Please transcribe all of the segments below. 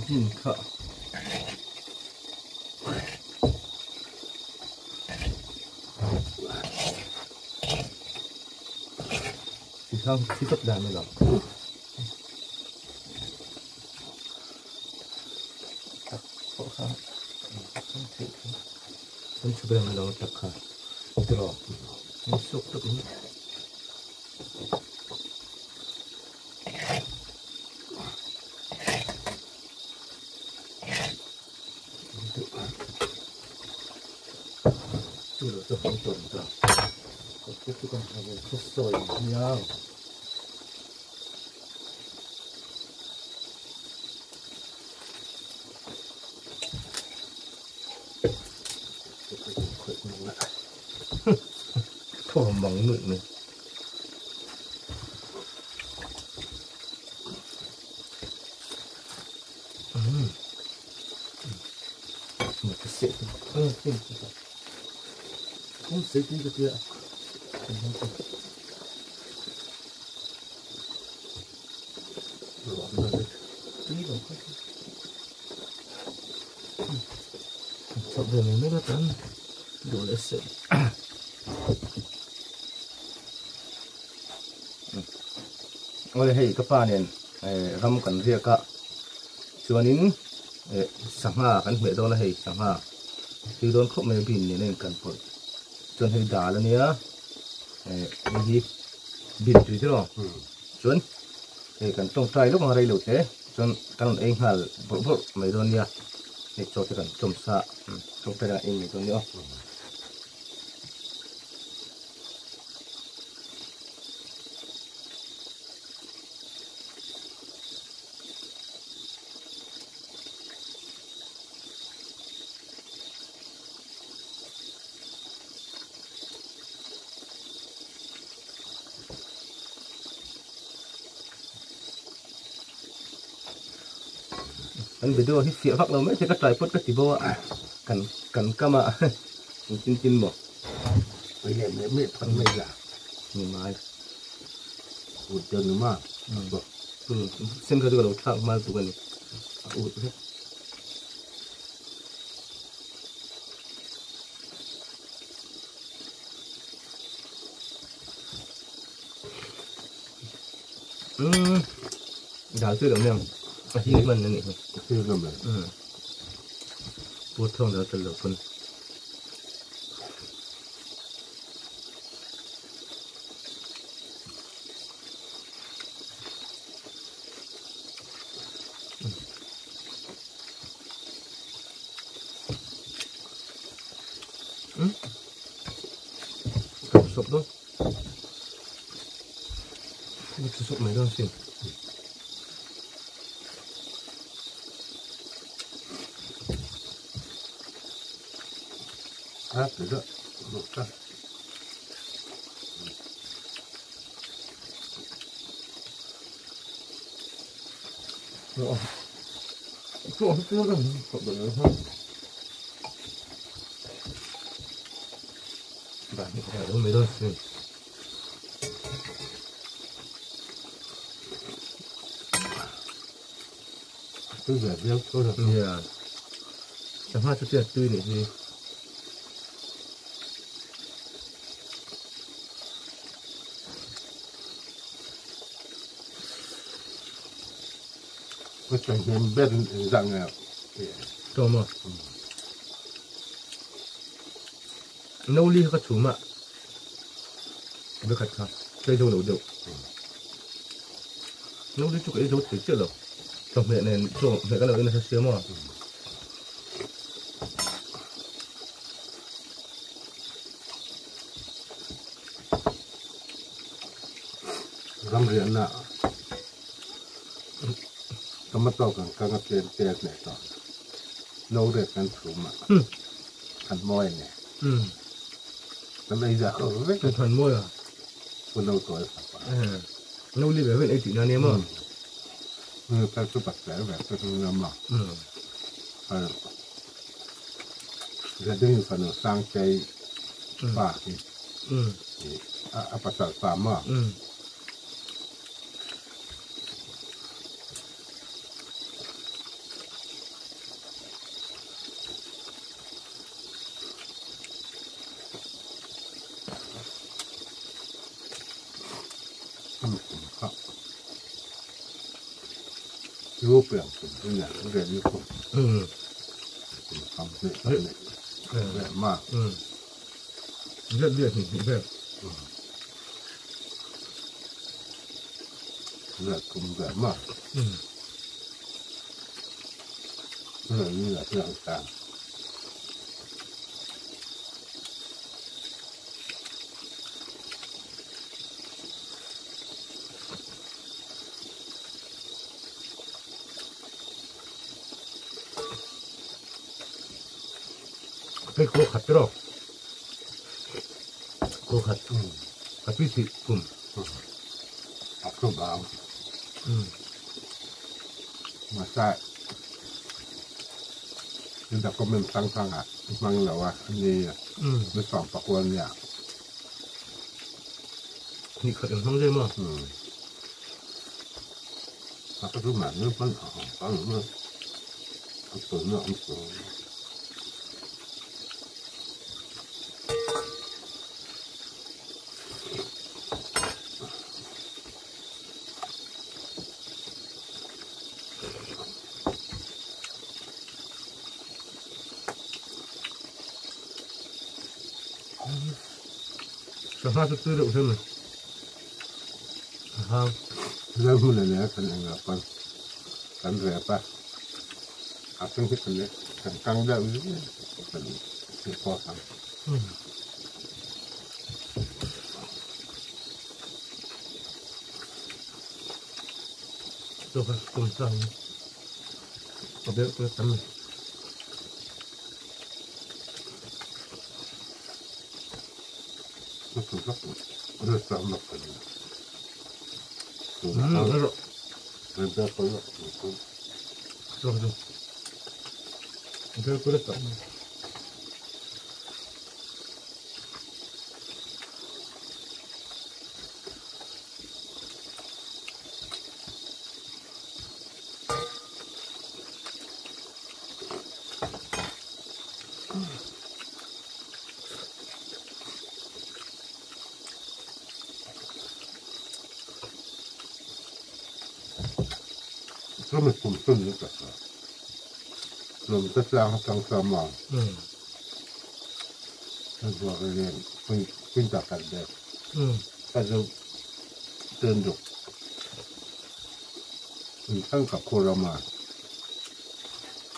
Bin kha. Tikhan sikap dan na lang. Kan chubang lang tak kha. Draw. Sok tak ni. Thổ mỏng nụi này. Một cái sợi không sợi tí được chưa? Sợ về mình mới nó tấn đủ để sợi. Ôi hei ka pa nen ram kan riak a chuanin sangha kan hmeh dawn a hei sangha tui dawn khawp mai bin nen a in kan pawlh chuan hei dal ania hei hi bin tui te rawh chuan hei kan tawngtai lawk ang rei lo te chuan kan rawn ei nghal bawrh bawrh mai dawn nia hei chaw te kan chawm sa tawngtai kan ei mai dawn nia aw. An video hi fiah vak lo mai se ka tripod ka ti bo a kan kan kam a engtin tin maw Pui leh meh meh phawt mai la. Ni mai. Ut deuh ni ma. Sen kha chu ka lo thlak hma tuk a ni. A ut vek. Umm dal chu lo nia a hing hman a nih hi. A hing hman a. Umm pur thawng dal tel lo pawn. Umm ka sawp dawn. Ka sawp mai dawn sin. A ti deuh deuh ta. Tui ve viau tho rồi. Yeah. Sangha chu tiat tui nih hi. Có chẳng hiền biết rằng là Tawm a. No li kha ka chhum a. Vekhat kha ka ei zo lo deuh. No li chu ka ei zo thei chiah lo. Chawhmeh nen chawhmeh ka lo en nasa sia maw. Ramriahna tomato kan kang a tlem te a hneh tawh. No rek kan chhum a, kan mawi a ni. Kan ei zah vek. Kan mawi a. Pu no tawi fapa. No li ve ven ei tihna nia maw? Ka chu pasal ve chu nia maw? Zeding fanu Sangtei pa hi a pasal pa maw? Lu piang kum นี่เรียนอยู่kum kum 3 นี่เรียนมากเรียนเรียนนี่เรียนเรียนkumเรียนมากเรื่องนี้แหละเรื่องต่างไปโกขัดไปหรอโกขัดขัดพิธีกลุ่มอักบาวมาใส่แต่ก็เป็นตั้งๆอ่ะฟังแล้วว่านี่ไม่สองประกวนเนี่ยนี่ขัดกันทั้งเรื่องมั้งอักบาวมันมันอ๋อฟังมันอักตัวเนาะอักตัวสภาพตื้อๆใช่ไหมครับเริ่มเลยเนี่ยกันเองละกันกันเรียบปะอาซึ่งที่กันเนี่ยกันตั้งได้เป็นที่พอทำตัวครับกลุ่มสร้างตัวเบี้ยตัวตั้มเรื่องสามหลักกันแล้วเรื่องแบบนี้ตัวตัวเบี้ยตัวตั้ม ก็ไม่คุ้มต้นนี่ก็ลมก็สร้างตั้งสมองแล้วก็เรียนขึ้นขึ้นจากกันเด็กก็จะเตือนดุทั้งกับโครามา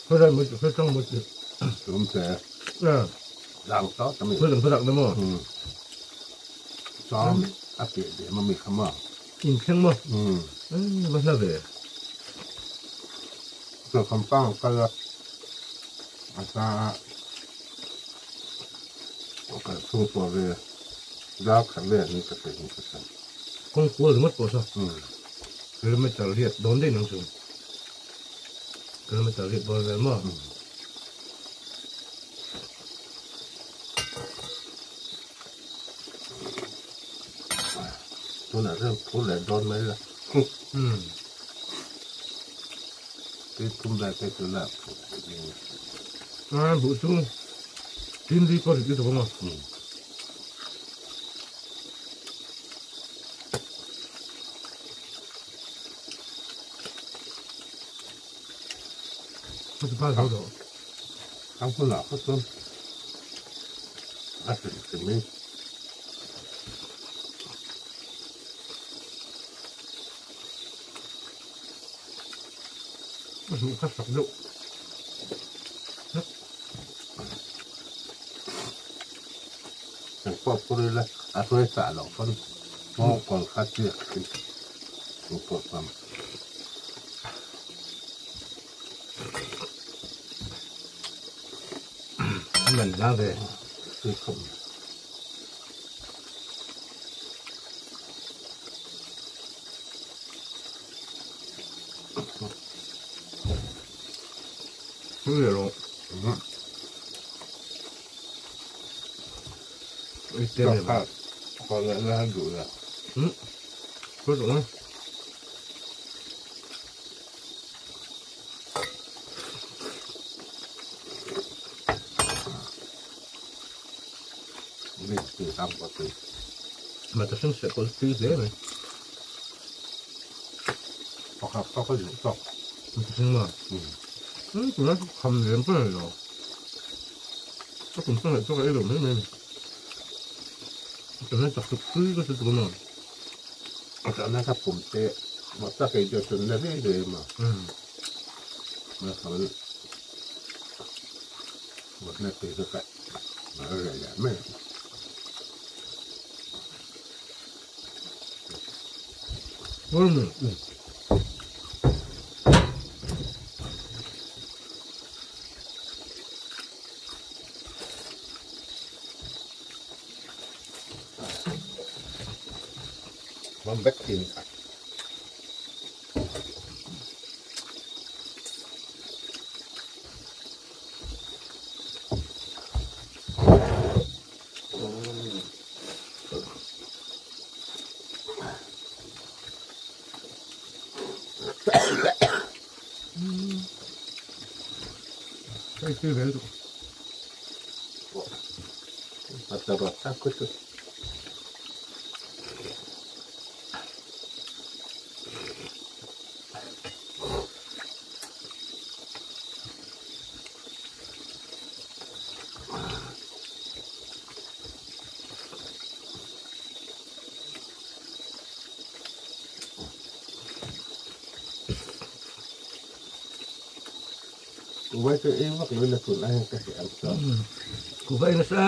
เพื่ออะไรมือเพื่อต้องมือสมเสล้างต๊ะทำไมเพื่อถึงเพื่อหลักนะมั้งซ้อมอาเปียเดี๋ยวมันมีคำว่าอินเชียงมั้งมันน่าเบื่อตัวคำตั้งก็ละอาซาก็สู้ตัวเรือแล้วขันเรือนี่ก็เป็นก็เป็นคงกลัวหรือไม่กลัวซะคือไม่จะเรียกโดนได้หนังสือคือไม่จะเรียกบอลเลยมั้งตัวไหนเรื่องพูดอะไรโดนไหมล่ะที่ทุ่มได้ไปตัวละบุตรกินดีก็ดีตัวมั้ง不是怕手手，他不老不说，那是什么？为什么他少肉？ อย่างพวกพวกนี้ละอาศัยสาหลอกคนมองก่อนค่าเสียขึ้นปวดความมันน่าเลยคือผมไม่เหรอเต็มเลย พอแล้วแล้วดูละก็ตรงนั้นนี่คือทำปกติมันจะซึ่งเสียคนซื้อเสียเลยพอครับเขาก็อยู่ตก Ma. Tuna kham lem ka nei lo. Ka kum ka ngaih chu ka ei lo mai mai a ni. Tuna chak tuk tui ka hre tuk a maw. A chahna ka pum te mah tak ei deuh chu na rei rei a maw. Ma kham mutna tui ka kaih a reh leh mai a. Mam vek thin kha. Hei tui ve lutuk. A ta rawt tak kut chu. Kuhva chu ei vak lo ila tun aiin ka hre ang chuan. Kuhva ei nasa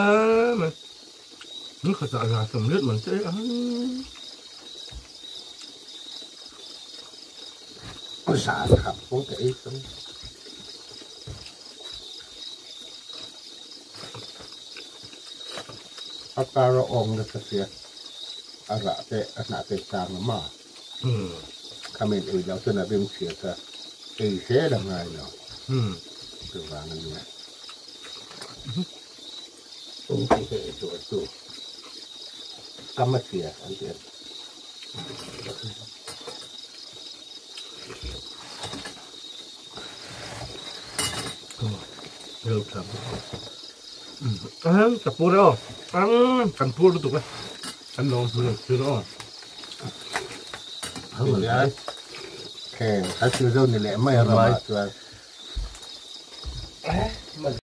mai. Ni khatah za sawm let man che ang. Zan khap pawh ka ei chuan. A kar a awm nasa sia a rah te a hnah te chang a ma khamin ei loh chuan a rim chhia kha ei zel a ngai lo chuvang a nia um tih ka ei tur chu kam a chhia an ti a ni. Ka pur e aw kan pur lutuk e kan lo hmu thil aw Heng kan thil zo ni leh mai a ramah chuan.